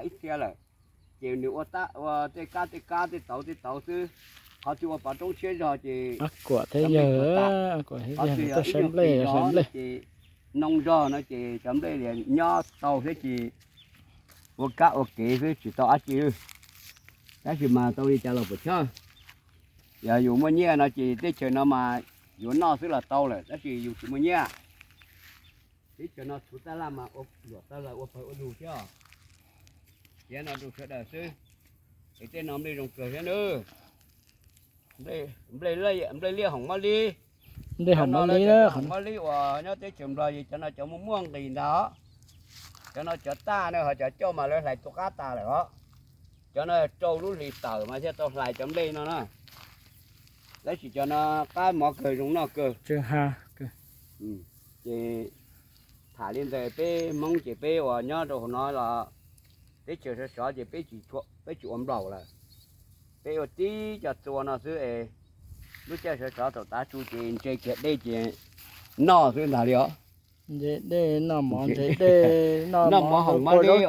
tas ib txhia lawm. Ces nws ua tab ua tej kab tej kab tej tauv tej tauv xwb, qhov twg ua pov roob tshiab zog ces kuam thiab yawg, kuam thiab yawg tuaj saib nplej, saib nplej. Ces noo zog no ces cov nplej li nyob tau thiab ces ua kab ua kev xwb tsis tau dab tsi. Tab sis mas tau li cas los puas chawj, yog yus muaj nyiaj no ces teb chaws no mas yuav noj xwb los tau lawm tab sis yus tsis muaj nyiaj. Teb chaws no txhuv taj laj mas ua luam tawg laws ua pawg ua lug thiab os. Tiav no rau sawv daws xwb. Es tej no nplej zoo kawg thiab nawb. Nplej liaj hoom mob lib. Nplej hoom mob lib, hoom mob lib uas nyob teb chaws Nplog ces cov no cov muaj muaj nqis ntag os. Cov no cov taj no ho cov coj mas lawv hlais tu qab tas lawm os. Cov no rau lub hlis tawm mas thiaj tau hlais cov nplej no na. Tab sis cov no qab mov kawg zoo noj kawg. Ces tham li ntawd peb Hmoob ces peb uas nyob rau hauv no los teb chaws sov sov ces peb tsis ua nplaum lawm. Peb ua tib co txua no xwb es lub caij sov sov thaum tav su ces ntse kiag dej ces noj xwb ntag li os. Ntse dej noj mov, ntse dej noj mov hoom mob lib,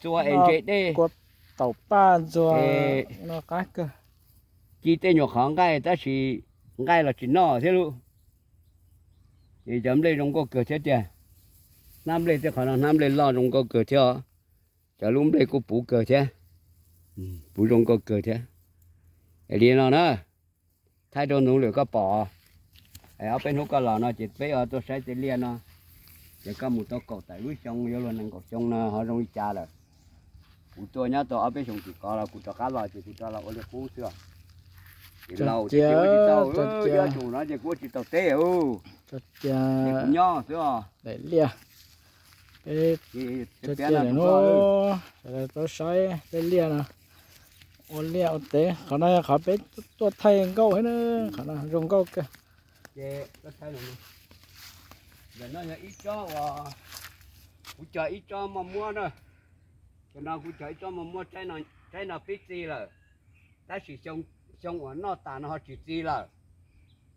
txua es ntse dej, kua taum paj ntxuag, noj qab kawg. Ci tej nyuam qhov nqaij tab sis nqaij los tsis noj thiab lauj. Ces cov nplej zoo nkauj kawg thiab tiag. Hnab nplej tej qhov no hnab nplej loj zoo nkauj kawg thiab os. Cov lub nplej kuj puv kawg thiab, puv zoo nkauj kawg thiab. Es li no na, thaij rau nws lawm koj pom. Ob peb hnub koj los no ces peb tuaj saib tej liaj no, ces koj mus tau kaum tawm lub xyoo yuav luag nees nkaum xyoo no ho zoo li cas lawm. Kuv tuaj nyob tau ob peb xyoos tim kov los kuv rov qab los ces kuv rov los ua li qub xwb os. Ces laus ces ua tsis tau, ua tsis tau teb, ces kuv nyob xwb os. Peb sawv daws tau saib peb liaj no, ua liaj ua teb. Qhov no yog qhov peb tuaj thaij nkauj thiab, qhov no zoo nkauj kawg. Ntawm no yog ib tsob uas kuv cog ib tsob moj muab na. Cov no kuv cog ib tsob moj muab, tsaib no pib txi lawm, tab sis xyoo uas noj tas no ho tsis txi lawm.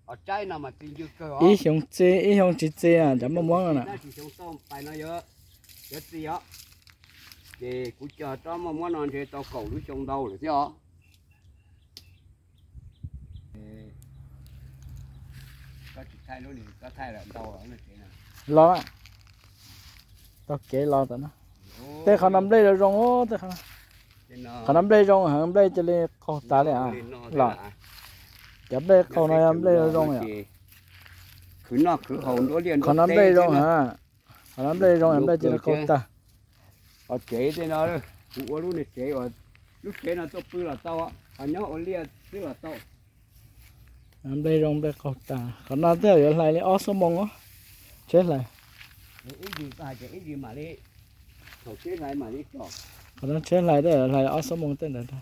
Ho tsaib no mas txi ncw kawg os. Ib xyoo txi, ib xyoo tsis txi cov moj muab no na. Tab sis xyoo tau pais no yuav txi os. Ces kuv cog rov muab muab no ntshe tau kaum lub xyoo ntau lawm thiab os. Los, tau kev los tom no. Tej qhov no nplej zoo zoo, tej qhov no nplej zoo heev, nplej cia li qaug tas li los. Cov nplej qaug no yog nplej zoo zoo yom. Qhov no nplej zoo heev, qhov no nplej zoo heev, nplej cia li qaug tas. Tsev tej no, kuv ua lub niag tsev uas, lub tsev no tuaj pw los tau, ho nyob ua liaj xwb los tau. Nplej zoo nplej qaug tas, qhov no tej zaum yuav hlais li ob xuab moos os. Tsheb hlais, qhov no tsheb hlais tej zaum hlais ob xuab moos tej ntawd.